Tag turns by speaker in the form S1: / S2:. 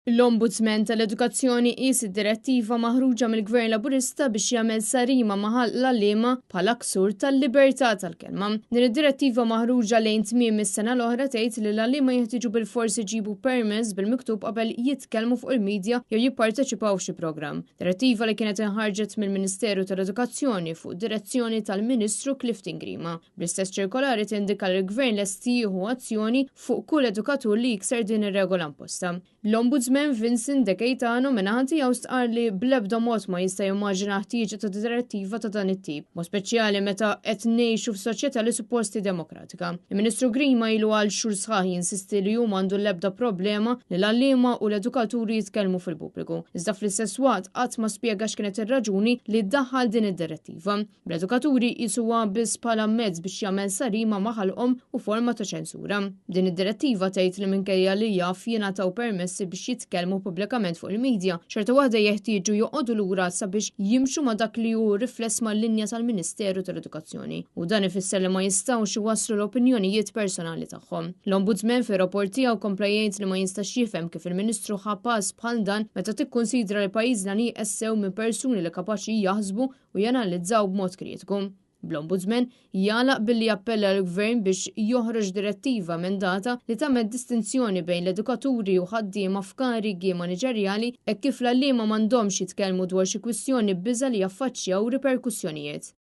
S1: L-Ombudsman tal-Edukazzjoni qies id-direttiva maħruġa mill-Gvern Laburista biex jagħmel sarima ma' ħalq l-għalliema bħala ksur tal-libertà tal-kelma. Din id-direttiva maħruġa lejn tmiem is-sena l-oħra tgħid li l-għalliema jeħtieġu bilfors iġibu permess bil-miktub qabel jitkellmu fuq il-midja jew jipparteċipaw f'xi programm. Direttiva li kienet inħarġet mill-Ministeru tal-Edukazzjoni fuq direzzjoni tal-Ministru Clifton Grima. Bl-istess ċirkolari tindika li l-Gvern lest jieħu azzjoni fuq kull edukatur li jikser din ir-regola imposta. L-Ombudsman Vincent De Gaetano min-naħa tiegħu stqarr li bl-ebda mod ma jista' jimmaġina ħtieġa ta' direttiva ta' dan it-tip, mod speċjali meta qed ngħixu f'soċjetà li suppost hi demokratika. Il-Ministru Grima ilu għal xhur sħaħ jinsisti li hu m'għandu l-ebda problema li l-għalliema u l-edukaturi jitkellmu fil-pubbliku, iżda fl-istess waqt qatt ma spjega x'kienet ir-raġuni li daħħal din id-direttiva. Bl-edukaturi jqisuha biss bħala mezz biex jagħmel sarima ma' ħalqhom u forma ta' ċensura. Din id-direttiva tgħid li minkejja li jaf jingħataw permessi biex jitkellmu pubblikament fuq il-media, xorta waħda jeħtieġu joqogħdu lura sabiex jimxu ma' dak li hu rifless mal-linja tal-Ministeru tal-Edukazzjoni u dan ifisser li ma jistgħux iwasslu l-opinjonijiet personali tagħhom. L-Ombudsman fir-rapport tiegħu kompla jgħid li ma jistax jifhem kif il-Ministru ħa pass bħal dan meta tikkunsidra li pajjiżna nieqes sew minn persuni li kapaċi jaħsbu u janalizzaw b'mod kritiku. Bl-Ombudsman jagħlaq billi jappella lill-Gvern biex joħroġ direttiva emendata li tagħmel distinzjoni bejn l-edukaturi u ħaddiema f'karigi maniġerjali hekk kif l-għalliema m'għandhomx jitkellmu dwar xi kwistjoni b'biża' li jaffaċċjaw riperkussjonijiet.